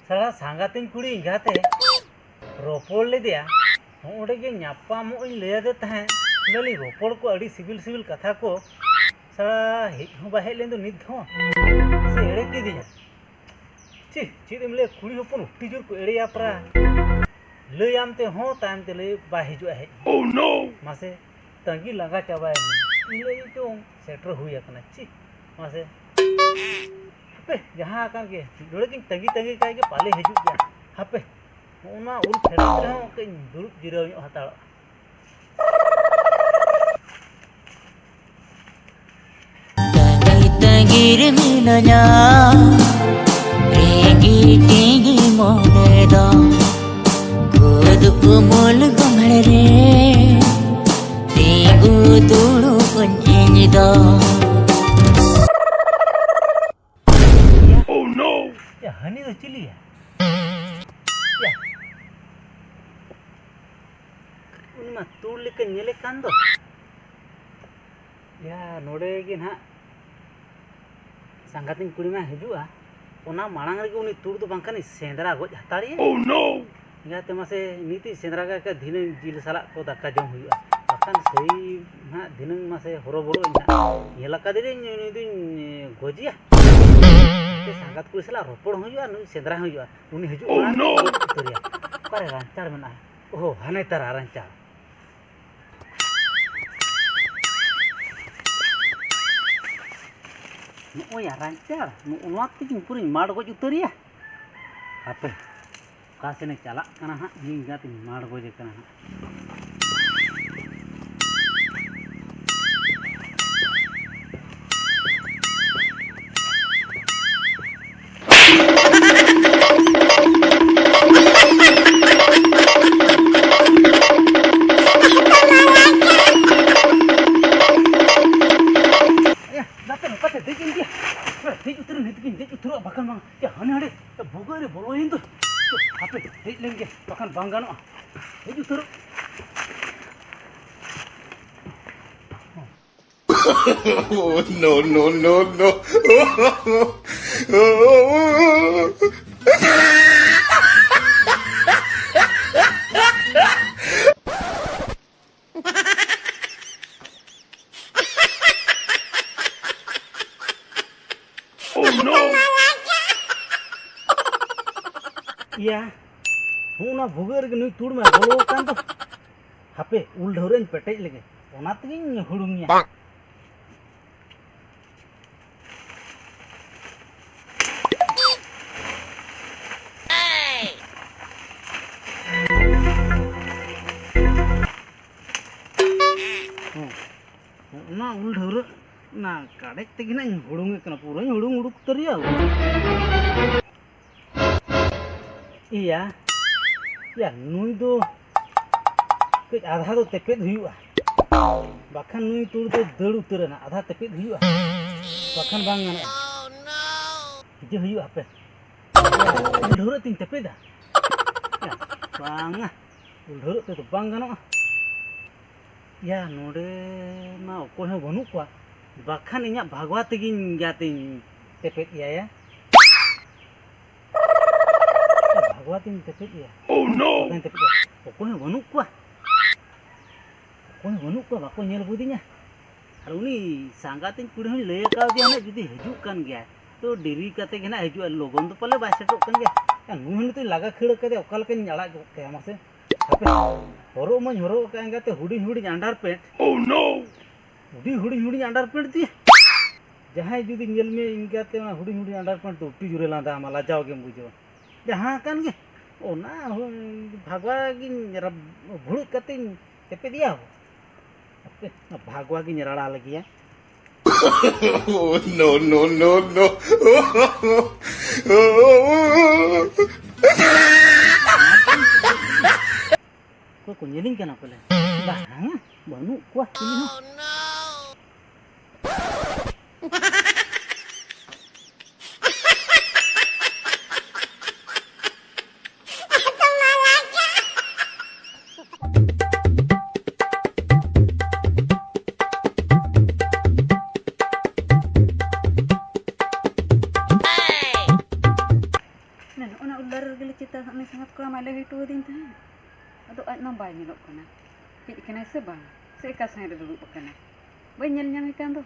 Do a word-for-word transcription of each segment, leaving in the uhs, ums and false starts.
ᱥᱟᱞᱟ ᱥᱟᱸᱜᱟᱛᱤᱧ ᱠᱩᱲᱤ ᱮᱸᱜᱟᱛᱮ ᱨᱚᱯᱚᱲ ᱞᱮᱫᱮᱭᱟ, ᱚᱸᱰᱮ ᱜᱮ ᱧᱟᱯᱟᱢᱚᱜ ᱤᱧ ᱞᱟᱹᱭ ᱟᱫᱮ ᱛᱟᱦᱮᱸᱫ᱾ ᱚᱸᱰᱮ ᱞᱤᱧ ᱨᱚᱯᱚᱲ ᱠᱚ ᱟᱹᱰᱤ ᱥᱤᱵᱤᱞ ᱥᱤᱵᱤᱞ ᱠᱟᱛᱷᱟ ᱠᱚ᱾ ᱥᱟᱞᱟ ᱦᱮᱡ ᱦᱚᱸ ᱵᱟᱭ ᱦᱮᱡ ᱞᱮᱱ ᱫᱚ ᱱᱤᱛ ᱦᱚᱸ᱾ ᱥᱮ ᱮᱲᱮ ᱠᱤᱫᱤᱧᱟ᱾ ᱪᱤ, ᱪᱮᱫ ᱮᱢ ᱞᱟᱹᱭᱟ, ᱠᱩᱲᱤ ᱦᱚᱯᱚᱱ ᱟᱹᱰᱤ ᱡᱳᱨ ᱠᱚ ᱮᱲᱮᱭᱟ ᱯᱟᱨᱟ᱾ ᱞᱟᱹᱭᱟᱢ ᱛᱮ ᱦᱚᱸ ᱛᱟᱭᱚᱢ ᱛᱮ ᱞᱟᱹᱭ ᱵᱟᱭ ᱦᱤᱡᱩᱜᱼᱟ ᱦᱮᱡ᱾ Oh no! ᱢᱟᱥᱮ, ᱛᱟᱺᱜᱤ ᱞᱟᱸᱜᱟ ᱪᱟᱵᱟᱭᱮᱱᱟ᱾ ᱤᱧ ᱞᱟᱹᱭ ᱪᱚᱝ ᱥᱮᱴᱮᱨ ᱦᱩᱭ ᱟᱠᱟᱱᱟ᱾ ᱪᱤ, ᱢᱟᱥᱮ᱾ ᱦᱟᱯᱮ, ᱡᱟᱦᱟᱸ ᱟᱠᱟᱱ ᱜᱮ, ᱢᱤᱫ ᱰᱚᱸᱰᱮᱠ ᱤᱧ ᱛᱟᱺᱜᱤ ᱛᱟᱺᱜᱤ ᱠᱟᱭ ᱜᱮ, ᱯᱟᱞᱮ ᱦᱤᱡᱩᱜ ᱜᱮᱭᱟ᱾ ᱦᱟᱯᱮ, ᱚᱱᱟ ᱩᱞ ᱯᱷᱮᱰᱚᱛ ᱨᱮᱦᱚᱸ ᱠᱟᱹᱡ ᱤᱧ ᱫᱩᱲᱩᱵ ᱡᱤᱨᱟᱹᱣ ᱧᱚᱜ ᱦᱟᱛᱟᱲᱚᱜᱼᱟ᱾ ᱛᱟᱺᱜᱤ ᱛᱟᱺᱜᱤ ᱨᱮ ᱢᱤᱱᱟᱹᱧᱟ, ᱨᱮᱸᱜᱮᱡ ᱛᱮᱜᱮ ᱢᱚᱱᱮ ᱫᱚ ᱠᱩᱫᱩ ᱩᱢᱩᱞ ᱜᱚᱢᱦᱮᱲ ᱨᱮ ᱛᱤᱸᱜᱩ ᱫᱩᱲᱩᱵ ᱟᱹᱧ ᱤᱧ ᱫᱚ᱾ Oh no! ᱭᱟ, ᱦᱟᱹᱱᱤ ᱫᱚ ᱪᱤᱞᱤᱭᱟ? ᱭᱟ, ᱩᱱᱤ ᱢᱟ ᱛᱩᱲ ᱞᱮᱠᱟ ᱧᱮᱞᱮ ᱠᱟᱱ ᱫᱚ᱾ ᱭᱟ, ᱱᱚᱰᱮ ᱜᱮ ᱱᱟᱦᱟᱜ ᱥᱟᱸᱜᱟᱛᱤᱧ ᱠᱩᱲᱤ ᱢᱟ ᱦᱤᱡᱩᱜᱼᱟ, ᱚᱱᱟ ᱢᱟᱲᱟᱝ ᱨᱮᱜᱮ ᱩᱱᱤ ᱛᱩᱲ ᱫᱚ ᱵᱟᱝᱠᱷᱟᱱᱤᱧ ᱥᱮᱸᱫᱽᱨᱟ ᱜᱚᱡ ᱦᱟᱛᱟᱲᱮᱭᱟ᱾ Oh no! ᱮᱸᱜᱟᱛᱮ ᱢᱟᱥᱮ, ᱱᱤᱛᱤᱧ ᱥᱮᱸᱫᱽᱨᱟ ᱠᱟᱜ ᱠᱷᱟᱡ ᱫᱷᱤᱱᱟᱹᱝ ᱡᱤᱞ ᱥᱟᱞᱟᱜ ᱠᱚ ᱫᱟᱠᱟ ᱡᱚᱢ ᱦᱩᱭᱩᱜᱼᱟ, ᱵᱟᱠᱷᱟᱱ ᱥᱟᱹᱨᱤ ᱱᱟᱦᱟᱜ ᱫᱷᱤᱱᱟᱹᱝ ᱢᱟᱥᱮ ᱦᱚᱨᱚᱵᱚᱨᱚᱜ ᱟᱹᱧ ᱱᱟᱦᱟᱜ᱾ ᱧᱮᱞ ᱟᱠᱟᱫᱮᱭᱟᱹᱧ ᱩᱱᱤ ᱫᱩᱧ ᱜᱚᱡᱮᱭᱟ᱾ ᱮᱱᱛᱮ ᱥᱟᱸᱜᱟᱛ ᱠᱩᱲᱤ ᱥᱟᱞᱟᱜ ᱨᱚᱯᱚᱲ ᱦᱩᱭᱩᱜᱼᱟ, ᱱᱩᱭ ᱥᱮᱸᱫᱽᱨᱟ ᱦᱩᱭᱩᱜᱼᱟ, ᱩᱱᱤ ᱦᱤᱡᱩᱜ Oh ᱢᱟᱲᱟᱝ no! ᱜᱚᱡ ᱩᱛᱟᱹᱨᱮᱭᱟ᱾ ᱚᱠᱟᱨᱮ ᱨᱟᱧᱪᱟᱲ ᱢᱮᱱᱟᱜᱼᱟ? ᱳᱦᱳ, ᱦᱟᱱᱮ ᱛᱟᱨᱟ ᱨᱟᱧᱪᱟᱲ᱾ ᱱᱚᱜᱼᱚᱭ ᱟᱨᱟᱧ ᱪᱟᱲ, ᱱᱚᱜᱼᱚ ᱱᱚᱣᱟ ᱛᱮᱜᱮ ᱯᱩᱨᱟᱹᱧ ᱢᱟᱲ ᱜᱚᱡ ᱩᱛᱟᱹᱨᱮᱭᱟ᱾ ᱦᱟᱯᱮ, ᱚᱠᱟ ᱥᱮᱱᱮ ᱪᱟᱞᱟᱜ ᱠᱟᱱᱟ ᱦᱟᱸᱜ, ᱩᱱᱤ ᱮᱸᱜᱟᱛᱤᱧ ᱢᱟᱲ ᱜᱚᱡᱮ ᱠᱟᱱᱟ ᱦᱟᱸᱜ᱾ ᱮᱭᱟ, ᱫᱟᱛᱮ ᱱᱚᱝᱠᱟᱛᱮ ᱫᱮᱡ ᱮᱱ ᱜᱮᱭᱟ᱾ ᱫᱮᱡ ᱩᱛᱟᱹᱨ ᱱᱤᱛ ᱜᱤᱧ ᱫᱮᱡ ᱩᱛᱟᱹᱨᱚᱜᱼᱟ, ᱵᱟᱠᱷᱟᱱ ᱵᱟᱝ᱾ ᱮᱭᱟ, ᱦᱟᱱᱮ ᱦᱟᱸᱰᱮ ᱵᱷᱩᱜᱟᱹᱜ ᱨᱮ ᱵᱚᱞᱚᱭᱮᱱ ᱫᱚ᱾ ᱦᱟᱯᱮ, ᱫᱮᱡ ᱞᱮᱱ ᱜᱮ, ᱵᱟᱠᱷᱟᱱ ᱵᱟᱝ ᱜᱟᱱᱚᱜᱼᱟ᱾ ᱫᱮᱡ ᱩᱛᱟᱹᱨᱚᱜ᱾ Oh, no, no, no, no. ᱤᱭᱟ, ᱦᱚᱸ, ᱚᱱᱟ ᱵᱷᱩᱜᱟᱹᱜ ᱨᱮᱜᱮ ᱱᱩᱭ ᱛᱩᱲ ᱢᱮ ᱵᱚᱞᱚ ᱟᱠᱟᱱ ᱫᱚ᱾ ᱦᱟᱯᱮ, ᱩᱞ ᱰᱷᱟᱹᱣᱨᱟᱹᱜ ᱤᱧ ᱯᱮᱴᱮᱡ ᱞᱮᱜᱮ, ᱚᱱᱟ ᱛᱮᱜᱤᱧ ᱦᱩᱲᱩᱝ ᱮᱭᱟ᱾ ᱦᱮᱸ, ᱚᱱᱟ ᱩᱞ ᱰᱷᱟᱹᱣᱨᱟᱹᱜ ᱚᱱᱟ ᱠᱟᱰᱮᱡ ᱛᱮᱜᱮ ᱱᱟᱜ ᱤᱧ ᱦᱩᱲᱩᱝ ᱮᱫ ᱠᱟᱱᱟ, ᱯᱩᱨᱟᱹᱧ ᱦᱩᱲᱩᱝ ᱩᱰᱩᱠ ᱩᱛᱟᱹᱨᱮᱭᱟ᱾ ᱤᱭᱟ, ᱤᱭᱟ, ᱱᱩᱭ ᱫᱚ ᱠᱟᱹᱡ ᱟᱫᱷᱟ ᱫᱚ ᱛᱮᱯᱮᱫ ᱦᱩᱭᱩᱜᱼᱟ, ᱵᱟᱠᱷᱟᱱ ᱱᱩᱭ ᱛᱩᱲ ᱫᱚ ᱫᱟᱹᱲ ᱩᱛᱟᱹᱨ ᱮᱱᱟ᱾ ᱟᱫᱷᱟ ᱛᱮᱯᱮᱫ ᱦᱩᱭᱩᱜᱼᱟ, ᱵᱟᱠᱷᱟᱱ ᱵᱟᱝ ᱜᱟᱱᱚᱜᱼᱟ᱾ ᱤᱭᱟᱹ ᱦᱩᱭᱩᱜᱼᱟ, ᱦᱟᱯᱮ, ᱩᱞ ᱰᱷᱟᱹᱣᱨᱟᱹᱜ ᱛᱤᱧ ᱛᱮᱯᱮᱫᱟ᱾ ᱤᱭᱟ, ᱵᱟᱝᱟ, ᱩᱞ ᱰᱷᱟᱹᱣᱨᱟᱹᱜ ᱛᱮᱫᱚ ᱵᱟᱝ ᱜᱟᱱᱚᱜᱼᱟ᱾ ᱭᱟ, ᱱᱚᱰᱮ ᱢᱟ ᱚᱠᱚᱭ ᱦᱚᱸ ᱵᱟᱹᱱᱩᱜ ᱠᱚᱣᱟ, ᱵᱟᱠᱷᱟᱱ ᱤᱧᱟᱹᱜ ᱵᱷᱟᱜᱽᱣᱟ ᱛᱮᱜᱮᱧ ᱜᱟᱛᱮᱧ ᱛᱮᱯᱮᱫ ᱮᱭᱟ ᱭᱟ᱾ ᱵᱷᱟᱜᱽᱣᱟ ᱛᱮᱧ ᱛᱮᱯᱮᱫ ᱮᱭᱟ᱾ Oh, no! ᱵᱷᱟᱜᱽᱣᱟ ᱛᱮᱧ ᱛᱮᱯᱮᱫ ᱮᱭᱟ᱾ ᱚᱠᱚᱭ ᱦᱚᱸ ᱵᱟᱹᱱᱩᱜ ᱠᱚᱣᱟ, ᱚᱠᱚᱭ ᱦᱚᱸ ᱵᱟᱹᱱᱩᱜ ᱠᱚᱣᱟ, ᱵᱟᱠᱚ ᱧᱮᱞ ᱵᱩᱫᱤᱧᱟ᱾ ᱟᱨ ᱩᱱᱤ ᱥᱟᱸᱜᱟᱛᱤᱧ ᱠᱩᱲᱤ ᱦᱚᱸᱧ ᱞᱟᱹᱭ ᱟᱠᱟᱣᱫᱮᱭᱟ ᱦᱟᱸᱜ, ᱡᱩᱫᱤ ᱦᱤᱡᱩᱜ ᱠᱟᱱ ᱜᱮᱭᱟᱭ, ᱛᱚ ᱰᱮᱨᱤ ᱠᱟᱛᱮ ᱜᱮ ᱦᱟᱸᱜ ᱦᱤᱡᱩᱜᱼᱟ, ᱞᱚᱜᱚᱱ ᱫᱚ ᱯᱟᱞᱮ ᱵᱟᱭ ᱥᱮᱴᱮᱨᱚᱜ ᱠᱟᱱ ᱜᱮᱭᱟ᱾ ᱟᱨ ᱱᱩᱭ ᱦᱚᱸ ᱱᱤᱛᱚᱜ ᱞᱟᱜᱟ ᱠᱷᱟᱹᱲ ᱠᱟᱫᱮᱭᱟ, ᱚᱠᱟ ᱞᱮᱠᱟᱧ ᱟᱲᱟᱜ ᱜᱚᱫ ᱠᱟᱭᱟ ᱢᱟᱥᱮ? ᱦᱟᱯᱮ, ᱦᱚᱨᱚᱜ ᱢᱟᱧ ᱦᱚᱨᱚᱜ ᱟᱠᱟᱫ ᱮᱸᱜᱟᱛᱮ ᱦᱩᱰᱤᱧ ᱦᱩᱰᱤᱧ underpant᱾ Oh no! ᱦᱩᱰᱤᱧ ᱦᱩᱰᱤᱧ ᱦᱩᱰᱤᱧ underpant ᱛᱮ ᱡᱟᱦᱟᱸᱭ ᱡᱩᱫᱤ ᱧᱮᱞ ᱢᱮ ᱤᱱᱠᱟᱹᱛᱮ ᱚᱱᱟ ᱦᱩᱰᱤᱧ ᱦᱩᱰᱤᱧ underpant ᱫᱚ ᱟᱹᱰᱤ ᱡᱳᱨᱮ ᱞᱟᱸᱫᱟ ᱟᱢᱟ, ᱞᱟᱡᱟᱣ ᱜᱮᱢ ᱵᱩᱡᱷᱟᱹᱣᱟ᱾ ᱡᱟᱦᱟᱸ ᱠᱟᱱ ᱜᱮ, ᱚᱱᱟ ᱦᱚᱸ ᱵᱷᱟᱜᱽᱣᱟ ᱜᱤᱧ ᱨᱟᱵ-, ᱵᱷᱩᱲᱩᱡ ᱠᱟᱛᱮᱧ ᱛᱮᱯᱮᱫ ᱮᱭᱟ᱾ ᱦᱟᱯᱮ, ᱵᱷᱟᱜᱽᱣᱟ ᱜᱤᱧ ᱨᱟᱲᱟ ᱞᱮᱜᱮᱭᱟ᱾ Oh, no, no, no, no. ᱚᱠᱚᱭ ᱠᱚ ᱧᱮᱞᱤᱧ ᱠᱟᱱᱟ ᱯᱟᱞᱮ? ᱵᱟᱝ, ᱵᱟᱹᱱᱩᱜ ᱠᱚᱣᱟ ᱪᱤᱞᱤ ᱦᱚᱸ᱾ ᱩᱞᱟᱨ ᱨᱮᱜᱮ ᱞᱮ ᱪᱮᱛᱟ, ᱩᱱᱤ ᱥᱟᱸᱜᱟᱛ ᱠᱚᱲᱟ ᱢᱟ ᱞᱟᱹᱭ ᱦᱚᱴᱚ ᱟᱹᱫᱤᱧ ᱛᱟᱦᱮᱸᱫ᱾ ᱟᱫᱚ ᱟᱡ ᱢᱟ ᱵᱟᱭ ᱧᱮᱞᱚᱜ ᱠᱟᱱᱟ, ᱦᱮᱡ ᱠᱟᱱᱟᱭ ᱥᱮ ᱵᱟᱝ, ᱥᱮ ᱚᱠᱟ ᱥᱮᱱ ᱨᱮ ᱫᱩᱲᱩᱵ ᱟᱠᱟᱱᱟ, ᱵᱟᱹᱧ ᱧᱮᱞ ᱧᱟᱢᱮ ᱠᱟᱱ ᱫᱚ᱾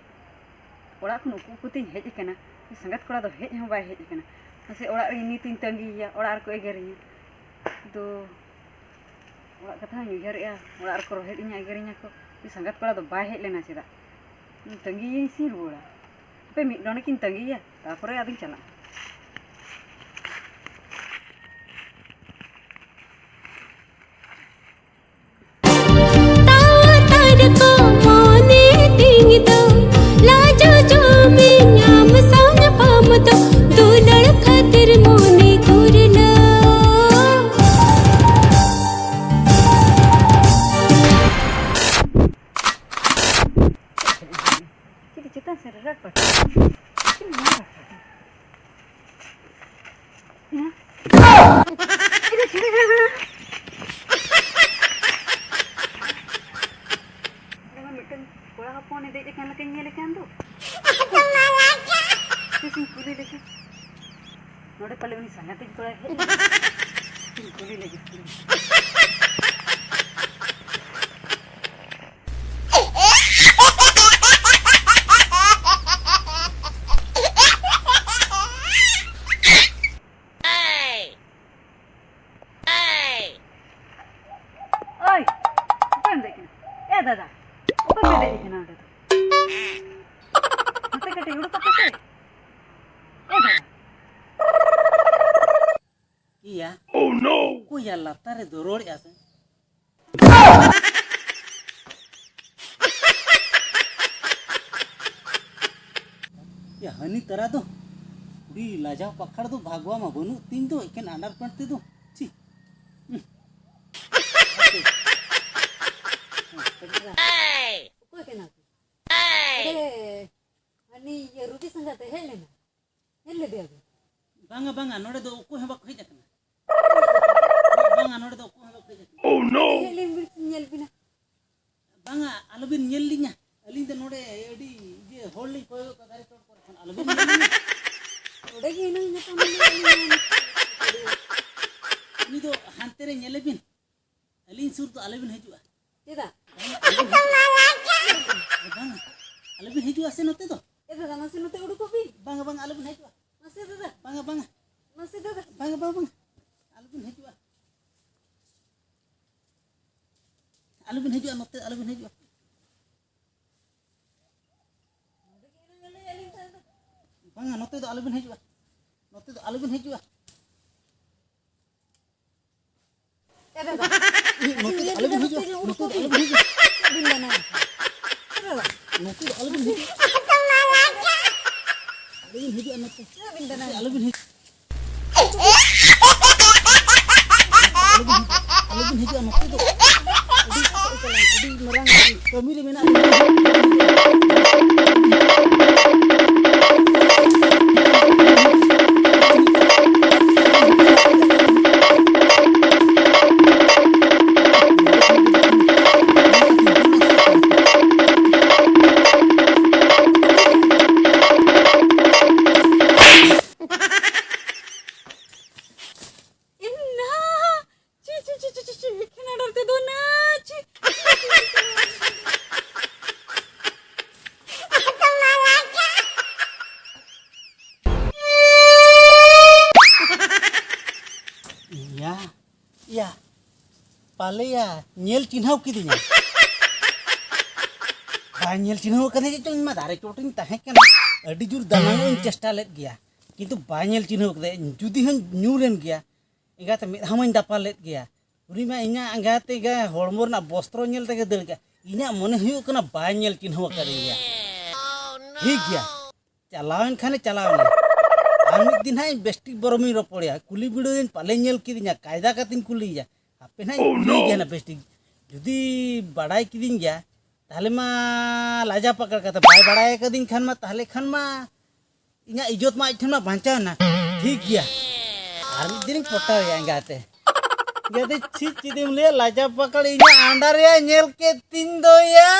ᱚᱲᱟᱜ ᱠᱷᱚᱱ ᱩᱠᱩ ᱩᱠᱩ ᱛᱤᱧ ᱦᱮᱡ ᱟᱠᱟᱱᱟ, ᱩᱱᱤ ᱥᱟᱸᱜᱟᱛ ᱠᱚᱲᱟ ᱫᱚ ᱦᱮᱡ ᱦᱚᱸ ᱵᱟᱭ ᱦᱮᱡ ᱟᱠᱟᱱᱟ᱾ ᱢᱟᱥᱮ ᱚᱲᱟᱜ ᱨᱮ ᱱᱤᱛᱤᱧ ᱛᱟᱺᱜᱤᱭᱮᱭᱟ, ᱚᱲᱟᱜ ᱨᱮᱠᱚ ᱮᱜᱮᱨᱤᱧᱟ᱾ ᱟᱫᱚ ᱚᱲᱟᱜ ᱠᱟᱛᱷᱟ ᱦᱚᱸᱧ ᱩᱭᱦᱟᱹᱨᱮᱜᱼᱟ, ᱚᱲᱟᱜ ᱨᱮᱠᱚ ᱨᱚᱦᱮᱫᱤᱧᱟ, ᱮᱜᱮᱨᱤᱧᱟ ᱠᱚ, ᱩᱱᱤ ᱥᱟᱸᱜᱟᱛ ᱠᱚᱲᱟ ᱫᱚ ᱵᱟᱭ ᱦᱮᱡ ᱞᱮᱱᱟ ᱪᱮᱫᱟᱜ? ᱛᱟᱺᱜᱤᱭᱮᱭᱟᱹᱧ ᱥᱮᱧ ᱨᱩᱣᱟᱹᱲᱟ᱾ ᱦᱟᱯᱮ ᱢᱤᱫ ᱰᱚᱸᱰᱮᱠ ᱤᱧ ᱛᱟᱺᱜᱤᱭᱮᱭᱟ, ᱛᱟᱨᱯᱚᱨᱮ ᱟᱫᱚᱧ ᱪᱟᱞᱟᱜᱼᱟ᱾ ᱛᱟᱣ ᱛᱟᱨᱠᱚ ᱢᱚᱱᱮ ᱛᱤᱧ ᱫᱚ ᱞᱟᱡᱚ ᱡᱚᱢᱤᱧ ᱟᱢ ᱥᱟᱶ ᱧᱟᱯᱟᱢ ᱫᱚ ᱫᱩᱞᱟᱹᱲ ᱠᱷᱟᱹᱛᱤᱨ ᱢᱚᱱᱮ ᱜᱩᱨᱞᱟᱹ᱾ ᱪᱤᱞᱤ ᱪᱮᱛᱟᱱ ᱥᱮᱫ ᱨᱮ ᱨᱟᱴ ᱯᱟᱴ? ᱪᱤᱞᱤ ᱱᱚᱣᱟ ᱨᱟᱴ ᱯᱟᱴ? ᱦᱮᱸ? ᱚᱸᱰᱮ ᱢᱟ ᱢᱤᱫᱴᱮᱱ ᱠᱚᱲᱟ ᱦᱚᱯᱚᱱᱮ ᱫᱮᱡ ᱟᱠᱟᱱ ᱞᱮᱠᱟᱧ ᱧᱮᱞᱮ ᱠᱟᱱ ᱫᱚ᱾ ᱛᱤᱥᱤᱧ ᱠᱩᱞᱤ ᱞᱮᱠᱷᱟᱱ᱾ ᱱᱚᱰᱮ ᱯᱟᱞᱮ ᱩᱱᱤ ᱥᱟᱸᱜᱟᱛᱤᱧ ᱠᱚᱲᱟᱭ ᱦᱮᱡ ᱮᱱᱟ᱾ ᱤᱧ ᱠᱩᱞᱤ ᱞᱮᱜᱮ᱾ ᱳᱭ, ᱚᱠᱚᱭᱮᱢ ᱫᱮᱡ ᱠᱟᱱᱟ? ᱮ ᱫᱟᱫᱟ, ᱚᱠᱚᱭᱮᱢ ᱫᱮᱡ ᱠᱟᱱᱟ ᱚᱸᱰᱮ ᱫᱚ? ᱱᱚᱛᱮ ᱠᱟᱹᱴᱤᱡ ᱩᱰᱩᱠ ᱠᱟᱛᱮ ᱥᱮ᱾ ᱮ ᱫᱟᱫᱟ᱾ ᱤᱭᱟ᱾ Oh no! ᱚᱠᱚᱭᱟ ᱞᱟᱛᱟᱨ ᱨᱮ ᱫᱚᱨᱚᱲᱮᱜᱼᱟ ᱥᱮ? ᱭᱟ, ᱦᱟᱹᱱᱤ ᱛᱟᱨᱟ ᱫᱚ ᱠᱩᱲᱤ ᱞᱟᱡᱟᱣ ᱯᱟᱠᱷᱟᱲ ᱫᱚ ᱵᱷᱟᱜᱽᱣᱟ ᱢᱟ ᱵᱟᱹᱱᱩᱜ ᱛᱤᱧ ᱫᱚ, ᱮᱠᱮᱱ underpant ᱛᱮᱫᱚ᱾ ᱪᱤ᱾ ᱦᱩᱸ᱾ ᱚᱠᱚᱭ ᱠᱟᱱᱟ ᱯᱮ? ᱮ, ᱦᱟᱹᱱᱤ ᱤᱭᱟᱹ ᱨᱩᱵᱤ ᱥᱟᱸᱜᱟᱛᱮ ᱦᱮᱡ ᱞᱮᱱᱟ? ᱧᱮᱞ ᱞᱮᱫᱮᱭᱟ ᱵᱤᱱ? ᱵᱟᱝᱟ, ᱵᱟᱝᱟ, ᱱᱚᱰᱮ ᱫᱚ ᱚᱠᱚᱭ ᱦᱚᱸ ᱵᱟᱠᱚ ᱦᱮᱡ ᱟᱠᱟᱱᱟ᱾ ᱵᱟᱝᱟ, ᱱᱚᱰᱮ ᱫᱚ ᱚᱠᱚᱭ ᱦᱚᱸ ᱵᱟᱠᱚ ᱦᱮᱡ ᱟᱠᱟᱱᱟ᱾ Oh no! ᱦᱮᱡ ᱞᱮᱱ ᱵᱤᱱ ᱥᱮ ᱧᱮᱞ ᱵᱤᱱᱟ᱾ ᱵᱟᱝᱟ, ᱟᱞᱚᱵᱤᱱ ᱧᱮᱞ ᱞᱤᱧᱟ᱾ ᱟᱹᱞᱤᱧ ᱫᱚ ᱱᱚᱰᱮ ᱟᱹᱰᱤ ᱤᱭᱟᱹ ᱦᱚᱲ ᱞᱤᱧ ᱠᱚᱭᱚᱜ ᱠᱟᱫᱟ ᱫᱟᱨᱮ ᱪᱚᱴ ᱠᱚᱨᱮ ᱠᱷᱚᱱ᱾ ᱟᱞᱚᱵᱤᱱ ᱧᱮᱞ ᱞᱤᱧᱟ᱾ ᱱᱚᱰᱮ ᱜᱮ ᱦᱤᱱᱟᱹᱧ, ᱧᱟᱯᱟᱢ ᱦᱩᱭᱩᱜᱼᱟ, ᱟᱹᱞᱤᱧ ᱦᱚᱸ᱾ ᱩᱱᱤ ᱫᱚ ᱦᱟᱱᱛᱮ ᱨᱮ ᱧᱮᱞᱮ ᱵᱤᱱ, ᱟᱹᱞᱤᱧ ᱥᱩᱨ ᱫᱚ ᱟᱞᱮ ᱵᱤᱱ ᱦᱤᱡᱩᱜᱼᱟ᱾ ᱪᱮᱫᱟᱜ? ᱵᱟᱝ, ᱟᱞᱮ ᱵᱤᱱ ᱦᱤᱡᱩᱜᱼᱟ᱾ ᱵᱟᱝ, ᱟᱞᱮ ᱵᱤᱱ ᱦᱤᱡᱩᱜᱼᱟ ᱥᱮ ᱱᱚᱛᱮ ᱫᱚ᱾ ᱮ ᱫᱟᱫᱟ, ᱢᱟᱥᱮ ᱱᱚᱛᱮ ᱩᱰᱩᱠᱚᱜ ᱵᱤᱱ᱾ ᱵᱟᱝᱟ, ᱵᱟᱝᱟ, ᱟᱞᱮ ᱵᱤᱱ ᱦᱤᱡᱩᱜᱼᱟ᱾ ᱢᱟᱥᱮ ᱫᱟᱫᱟ᱾ ᱵᱟᱝᱟ, ᱵᱟᱝᱟ᱾ ᱢᱟᱥᱮ ᱫᱟᱫᱟ᱾ ᱵᱟᱝᱟ, ᱵᱟᱝᱟ, ᱵᱟᱝᱟ᱾ ᱟᱞᱮ ᱵᱤᱱ ᱦᱤᱡᱩᱜᱼᱟ᱾ ᱟᱞᱮ ᱵᱤᱱ ᱦᱤᱡᱩᱜᱼᱟ ᱱᱚᱛᱮ, ᱟᱞᱮ ᱵᱤᱱ ᱦᱤᱡᱩᱜᱼᱟ᱾ ᱵᱟᱝᱟ, ᱱᱚᱛᱮ ᱫᱚ ᱟᱞᱚ ᱵᱤᱱ ᱦᱤᱡᱩᱜᱼᱟ, ᱱᱚᱛᱮ ᱫᱚ ᱟᱞᱚ ᱵᱤᱱ ᱦᱤᱡᱩᱜᱼᱟ᱾ ᱮ ᱫᱟᱫᱟ, ᱱᱚᱛᱮ ᱫᱚ ᱟᱞᱚ ᱵᱤᱱ ᱦᱤᱡᱩᱜᱼᱟ, ᱱᱚᱛᱮ ᱫᱚ ᱟᱞᱚ ᱵᱤᱱ ᱦᱤᱡᱩᱜᱼᱟ᱾ ᱪᱮᱫ ᱵᱤᱱ ᱢᱮᱱᱟ? ᱮ ᱫᱟᱫᱟ, ᱱᱚᱛᱮ ᱫᱚ ᱟᱞᱚ ᱵᱤᱱ ᱦᱤᱡᱩᱜᱼᱟ᱾ ᱟᱞᱚ ᱵᱤᱱ ᱦᱤᱡᱩᱜᱼᱟ ᱱᱚᱛᱮ᱾ ᱪᱮᱫ ᱵᱤᱱ ᱢᱮᱱᱟ? ᱟᱞᱚ ᱵᱤᱱ ᱦᱤᱡᱩᱜᱼᱟ᱾ ᱟᱞᱚᱵᱤᱱ ᱦᱤᱡᱩᱜᱼᱟ ᱱᱚᱛᱮ ᱫᱚ᱾ ᱟᱹᱰᱤ, ᱟᱹᱰᱤ ᱢᱟᱨᱟᱝ ᱠᱟᱹᱢᱤ ᱨᱮ ᱢᱮᱱᱟᱜ ᱞᱤᱧᱟ᱾ ᱮᱱᱟ᱾ ᱪᱤ, ᱪᱤ, ᱪᱤ, ᱪᱤ, ᱪᱤ, ᱪᱤ, ᱮᱠᱷᱮᱱ order ᱛᱮᱫᱚ ᱱᱟ, ᱪᱤ᱾ ᱭᱟ, ᱭᱟ, ᱯᱟᱞᱮᱭᱟ, ᱧᱮᱞ ᱪᱤᱱᱦᱟᱹᱣ ᱠᱤᱫᱤᱧᱟ᱾ ᱵᱟᱭ ᱧᱮᱞ ᱪᱤᱱᱦᱟᱹᱣ ᱠᱟᱫᱤᱧ ᱪᱚᱝ, ᱤᱧ ᱢᱟ ᱫᱟᱨᱮ ᱪᱚᱴ ᱨᱤᱧ ᱛᱟᱦᱮᱸ ᱠᱟᱱᱟ᱾ ᱟᱹᱰᱤ ᱡᱳᱨ ᱫᱟᱱᱟᱝ ᱤᱧ ᱪᱮᱥᱴᱟ ᱞᱮᱫ ᱜᱮᱭᱟ, ᱠᱤᱱᱛᱩ ᱵᱟᱭ ᱧᱮᱞ ᱪᱤᱱᱦᱟᱹᱣ ᱠᱟᱫᱟ᱾ ᱡᱩᱫᱤ ᱦᱚᱸᱧ ᱧᱩᱨ ᱮᱱ ᱜᱮᱭᱟ, ᱮᱸᱜᱟᱛᱮ ᱢᱮᱫ ᱦᱟᱢᱟᱧ ᱫᱟᱯᱟᱞ ᱞᱮᱫ ᱜᱮᱭᱟ᱾ ᱩᱱᱤ ᱢᱟ ᱤᱧᱟᱹᱜ ᱮᱸᱜᱟᱛᱮ ᱜᱮ ᱦᱚᱲᱢᱚ ᱨᱮᱱᱟᱜ ᱵᱚᱥᱛᱨᱚ ᱧᱮᱞ ᱛᱮᱜᱮ ᱫᱟᱹᱲ ᱠᱮᱫ᱾ ᱤᱧᱟᱹᱜ ᱢᱚᱱᱮ ᱦᱩᱭᱩᱜ ᱠᱟᱱᱟ ᱵᱟᱭ ᱧᱮᱞ ᱪᱤᱱᱦᱟᱹᱣ ᱟᱠᱟᱫᱤᱧ ᱜᱮᱭᱟ᱾ ᱴᱷᱤᱠ ᱜᱮᱭᱟ, ᱪᱟᱞᱟᱣᱮᱱ ᱠᱷᱟᱱᱮ ᱪᱟᱞᱟᱣᱮᱱᱟ᱾ ᱟᱨ ᱢᱤᱫ ᱫᱤᱱ ᱦᱟᱸᱜ ᱤᱧ ᱵᱮᱥᱴᱷᱤᱠ ᱵᱚᱨᱚᱢᱤᱧ ᱨᱚᱯᱚᱲᱮᱭᱟ, ᱠᱩᱞᱤ ᱵᱤᱰᱟᱹᱣᱤᱧ, ᱯᱟᱞᱮ ᱧᱮᱞ ᱠᱤᱫᱤᱧᱟ, ᱠᱟᱭᱫᱟ ᱠᱟᱛᱮᱧ ᱠᱩᱞᱤᱭᱮᱭᱟ᱾ ᱦᱟᱯᱮ ᱱᱟᱦᱟᱜ ᱤᱧ ᱠᱩᱞᱤᱭᱮ ᱜᱮᱭᱟ ᱱᱟᱜ ᱵᱮᱥᱴᱷᱤᱠ᱾ ᱡᱩᱫᱤ ᱵᱟᱰᱟᱭ ᱠᱤᱫᱤᱧ ᱜᱮᱭᱟ, ᱛᱟᱦᱞᱮ ᱢᱟ ᱞᱟᱡᱟ ᱯᱟᱠᱟᱲ ᱠᱟᱛᱷᱟ, ᱵᱟᱭ ᱵᱟᱲᱟᱭ ᱟᱠᱟᱫᱤᱧ ᱠᱷᱟᱱ ᱢᱟ, ᱛᱟᱦᱞᱮ ᱠᱷᱟᱱ ᱢᱟ ᱤᱧᱟᱹᱜ ᱤᱡᱽᱡᱚᱛ ᱢᱟ ᱟᱡ ᱴᱷᱮᱱ ᱢᱟ ᱵᱟᱧᱪᱟᱣ ᱮᱱᱟ᱾ ᱴᱷᱤᱠ ᱜᱮᱭᱟ, ᱟᱨ ᱢᱤᱫ ᱫᱤᱱᱤᱧ ᱯᱚᱴᱟᱣᱮᱭᱟ ᱮᱸᱜᱟᱛᱮ᱾ ᱡᱟᱫᱤ ᱪᱷᱤ ᱪᱤᱫᱤᱢ ᱞᱟᱹᱭᱟ, ᱞᱟᱡᱟ ᱯᱟᱠᱟᱲ ᱤᱧᱟᱹᱜ ᱟᱱᱰᱟᱨ ᱨᱮᱭᱟᱜ ᱧᱮᱞ ᱠᱮᱫ ᱛᱤᱧ ᱫᱚᱭᱟ᱾